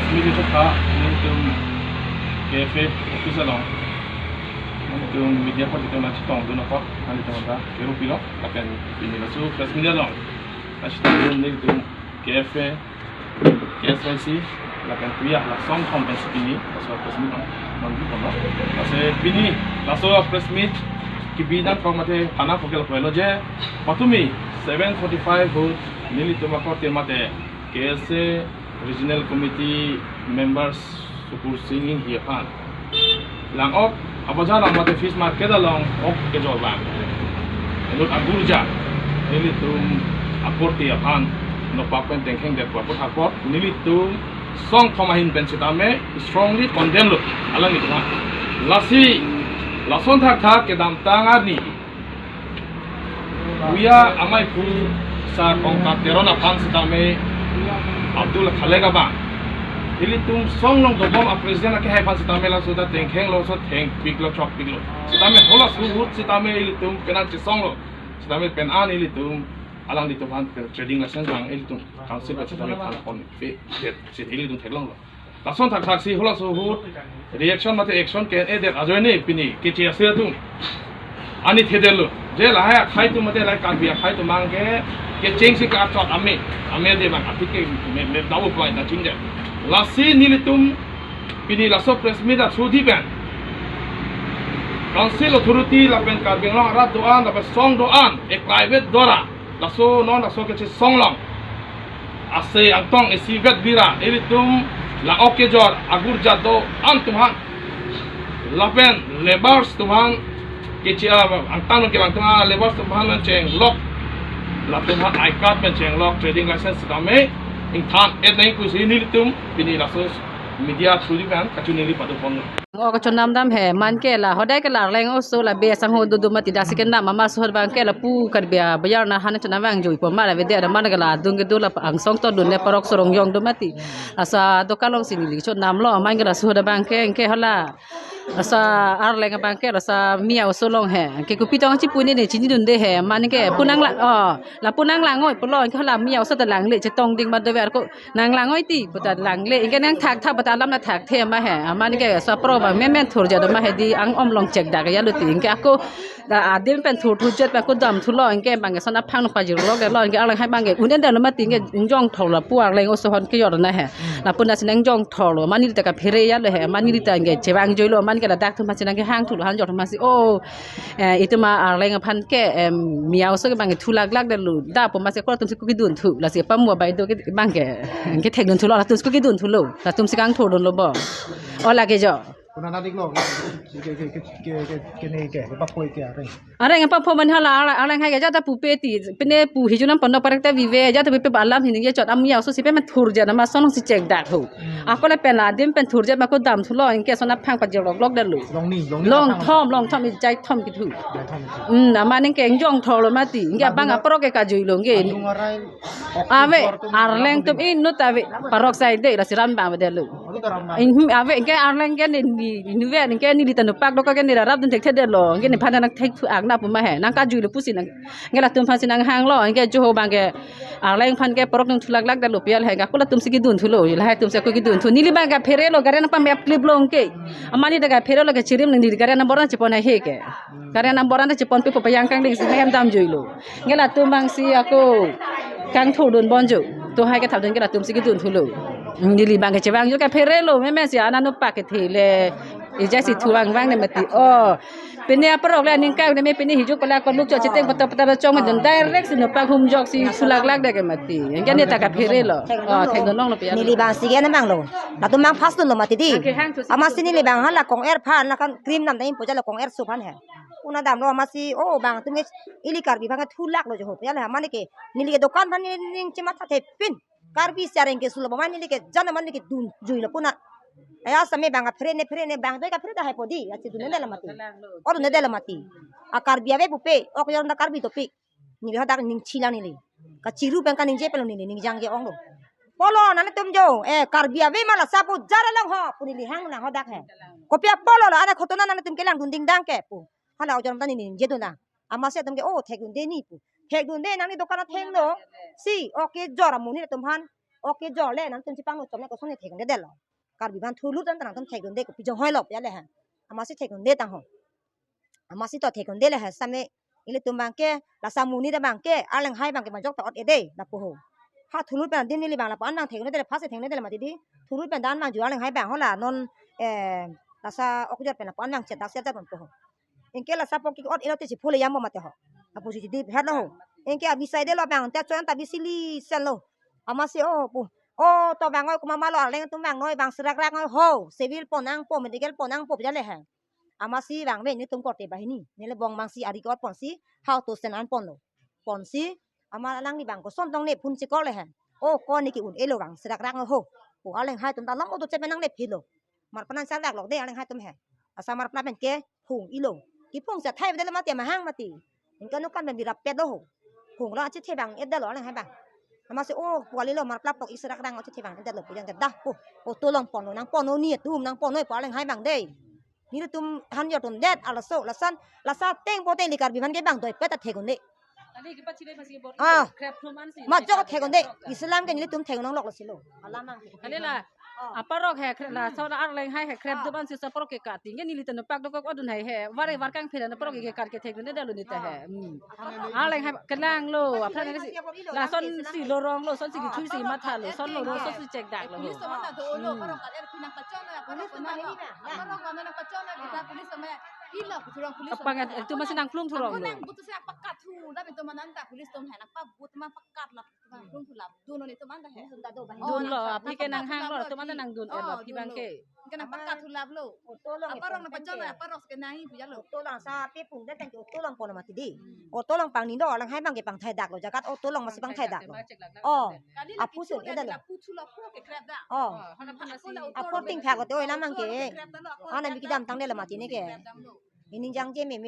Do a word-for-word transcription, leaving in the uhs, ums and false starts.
Nelitum ta, nelitum K F A office along, nelitum media party atum nangchetongdun apot, nelitum ta kerup pilo, lapen pini laso press meet along nangchetongdun nelitum K F A, K S Y C, lapen puya la songthom pensi pini laso press meet along nangdun ponlo. Lasi pini laso press meet kebi nangkok mate hana pokel poilo je, patumi seven forty-five ahut nelitum akorte mate K S A Regional Committee members Sukur Sing Enghi aphan Lang'ok abajar mate fish market along ok kejor abang, inut agurja nelitum akorte aphan nopak pen tengkheng det apot apot nelitum songthom ahin pen sitame strongly condemn lo alanglitum aphan. Lasi lason thakthak kedamtang arni puya amei aphu Sar Kongkar Teron aphan sitame Abdul Khalek abang, ilitum song along dobom a president akehai aphan sitame laso ta tengkhenglo, so thengpiklo, chokpiklo. Sitame halaso ahut sitame ilitum penang chesonglo. Sitame penang ilitum alanglitum aphan trading license abang ilitum council pen sitame than ponpe det si ilitum theklonglo. Lason thakthak si halaso ahut reaction mate action ke-edet ajoine pini keche ase atum ani thedetlo. Je lahai akhei atum mate lahai Karbi akhei atum abang ke kechengsi kachot ame, ame de abang aphi ke me, me daw point ta chingdet. Lasi nelitum pini laso press meet athrough di pen council authority lapen Karbi Anglong arat do-an lapen song do-an a private dora laso non laso kechesong along ase angtong isi vet bira ilitum Lang'ok kejor agurja do-an atum aphan lapen labours atum aphan keche-, ah, angtan kevang atum aphan, labours atum aphan pen chenglok, latum aphan I card pen chenglok, trading license sitame ingthan-et nang pusi nelitum pini laso media through di pen kachiningri pado ponlo. O kachonam dam he, man ke la, hodai ke la Arleng oso la be asangho dodo mati, dak si kenam, ama suhut abang ke lapu Karbi abajar na han chonam vangjuipo, ma la avedet, man ke la adung kedo la angsong todun le parok sorong jong do mati. Laso adokan along si neli chonamlo, man ke la suhut abang ke, ke hala. Laso Arleng abang ke, laso Miya oso along he. Ke kopi tong chipu ne ne chinidunde he, man ke pu nanglang, oh, lapu nanglangoi pulo, ke hala Miya oso ta langle, chetongding ma dover ko. Nanglangoi ti, puta langle, ingke nangthakthak, puta alam nangthakthe ma he, aman ke laso apro abang memen thurjat ma he di, ang-om along chekdak ya lo ti, ingke ako, da adim pen thur thurjat pen ako damthulo, ingke abang ke lason aphang pajirlok lo, ingke Arleng hai abang ke un-edetlo mati, ingke ingjongthorlo, pu Arleng oso ahon kejor na he, lapu na si nangjongthorlo, mani ta kaphere ya lo he, mani ta ingke chevangjuilo, man ke ladak atum aphan si nangkehangthulo, hanjor atum aphan si, oh, eh, itum a Arleng aphan ke, em, Miya oso ke abang ke thulaklak detlo. Da pu masi ako latum si ko kedunthu. Lasi pamo bai do ke abang ke, ke thekdunthulo, latum si ko kedunthulo. Latum si kangthurdunlo bo. O lake jo. Kuna na diklo, ke, ke, ke, ke, ke, ke, ke, ne ke, ke, papoi ke, Arleng. Arleng apa po man hala, Arleng, Arleng hai ke jata pupe ti, pine pu hijunam pono parek ta vive, jata pupe alam hini ke chot, am Miya oso si pemen thurjat na ma sonong si chekdak ho. Ako le pen adim pen thurjat ma ako damthulo, ingke lason aphang pajirloklok detlo. Longni, longni Longthom, longthom, ijai thom kethu. Jai thom kethu. Hmm, aman ingke ingjongthorlo mati. Ingke abang apro ke kajuilo ingke. Adung arai, ok, ave, kejor atum, Arleng atum ave, inut ave. Parok saide, lasi ran abang ave detlo. Aduh, daram abang. Ing, hmm, ave, ingke Arleng ke ne, ne, ne ave, ingke neli ta nopak dokok ke ne rarap dun thekthedetlo. Ingke nephan nangthekthu agna pu ma he. Nangkajuilo pusi nang. Ingke latum aphan si nanghanglo, ingke jo ho abang ke Arleng aphan ke parok nangthulaklak detlo pi lahai ke ako latum si kedunthulo, lahai atum si ako kedunthu. Neli abang kapherelo, gari nangpamep kliplo ingke. Aman neli ta kapherelo, kachirim nang neli gari number nangchepon hai he ke. Gari number nangcheponpe pu pajang kangding si hem damjuilo. Ingke latum abang si ako kangthurdun ponjo. To hai ke thapdun ke latum si kedunthulo. Neli abang ke chevangjo kapherelo, memen si ana nopak kethe le. Ijai si thuvang vang ne mati. Oh. Pine aparok le aning kai ne me pine hijuk pala ko luk chot cheteng patar patar chong me dun direct si nopak humjok si thulaklak det ke mati. Ingke ne ta kapherelo. Oh, thekdunlonglo pi ya. Neli abang si ke na abang lo. Latum abang fast dunlo mati di. Amatsi neli abang hala kong-er aphan, la kan cream nam dai puja la kong-er so aphan he. Una damlo amatsi, oh, abang atum ke ili Karbi abang ke thulaklo jo ho. Ya le aman ke neli ke dokan aphan ne ning chematha thepin. Karbi si areng keso lo, aman neli ke jan aman neli kedunjuilo puna. Aya same abang kaphere ne phere ne abang doi kaphere ta hai po di, ya si dun-edetlo mati. O dun-edetlo mati. A Karbi ave pupe, ok yor na Karbi dopik. Neli hadak ning chilang neli. Kachiru pen kaningje pen lo neli, ningjang ke-onglo. Polo nanglitum jo, eh, Karbi ave ma la sapu jara long ho, pu neli hang nang hadak he. Kopi apolo lo, ana khotona nanglitum kelang dun dingdang ke pu. Hala ojor ta neli ningjedun na. Amatsi atum ke, oh, thekdunde ni pu. Thekdunde nangli dokan athengno. Si, ok kejor amonit atum aphan. Ok kejor le nangtum chepangno chomle koson ne thekdunde detlo. Karbi aphan thulut an ta nangtum thekdunde kopi jong hoilo pia le ha. Amatsi thekdunde tang ho. Amatsi to thekdunde le ha same ilitum abangke, laso amonit abangke, arleng hai abangke majok ta ot-e dei lapu ho. Ha thulut pen adim neli abang lapu-an abang thekdunde le, first thekdunde le mati di. Thulut pen dan abang ju arleng hai abang ho la non, eh, laso ok kejor pen lapu-an abang chetak serjak ponpo ho. Anke laso apok ke ot-elo te chipho le yambo mati ho. Apu si di hetlo ho. Anke abisai detlo abang te choyan ta bisi li senlo. Amatsi o pu. O to abang oi, komat ma lo arleng atum abang noi, abang serak rak noi ho. Civil pon nangpo, medical pon nangpo pia le ha. Amatsi abang me nelitum korte banghini. Neli bong abangsi ari ke-ot ponsi, ha auto stand an ponlo. Ponsi, amat alangli abang koson tong ne phone chekor le ha. O ko ne ke-un-elo abang serak rak noi ho. O arleng hai atum ta long auto chepe nangne philo. Mar panan sak dak lok dei arleng hai atum he. Asa mar pla pen ke hung-ilo. Kiphung sa thai bedelo mati mahang mati. Ingka nukan pen birap pet lo ho. Hunglo achethe abang-et detlo arleng hai abang. Amatsi o puali lo mar pla pok iserak rang achethe abang-et detlo pu jang ke dah pu. Auto along ponlo, nang ponlo ni atum, nang ponlo pu arleng hai abang dei. Nelitum han jor atum det alaso lason, laso ateng pote ili Karbi aphan ke bang doi pet ta thekdunde. Kali ke pachi le pasi bor. Ah. Krep thum ansi. Majok thekdunde. Islam ke nelitum thekdun longlok lo silo. Alam abang. Kali la. Oh. Aparok he kre-, laso la arleng hai he krep Ah. thum ansi so aparok ke kati. Nge nelitum pak dokok odun hai he. Vare var kangphe na aparok ke kat ke thekdunde detlo neta he. Hmm. Arleng hai kenanglo. Apran neli si, lasonsi lo ronglo, lasonsi kithuisi mathalo, lason lo ro, lasonsi chekdaklo. Police atum mane do lo, Hmm. aparok kat er pinang pachon, aparok Police atum mane ni na. Aparok mane nang pachon kita police atum mane. Ilo, thurong police Apang atum. Itu masih nang plung thurong Aku lo. Nang butuh saya pakat thu, tapi itu mana anta police atum hai nang pabut ma pakat lap, nang plung thu lap. Dun lo itu mana he? Dun lo, api ke nang hang lo, itu mana nang dun, eh, Oh, api dun bang lo. Ke. Kena pakat thu lap lo. Auto along Aparok nang pachon, aparok ke nai puja lo. Auto along sa api pung den tang auto along pon mati di. Hmm. Auto along pangni do, arleng hai abang ke pangthai daklo, jagat auto along amatsi pangthai daklo. Oh. Kali la Apu sun kichun eda la lo. Lapu thu lo, aparok ke krep da. Oh. Oh, hana pun Aku nasi. la auto Apor along ting ke phak ote oi lamang ke. Krep da lo, aparok Ana krep mi da. Kedamtang detlo mati ne ke. Krep da lo. Ining jangje me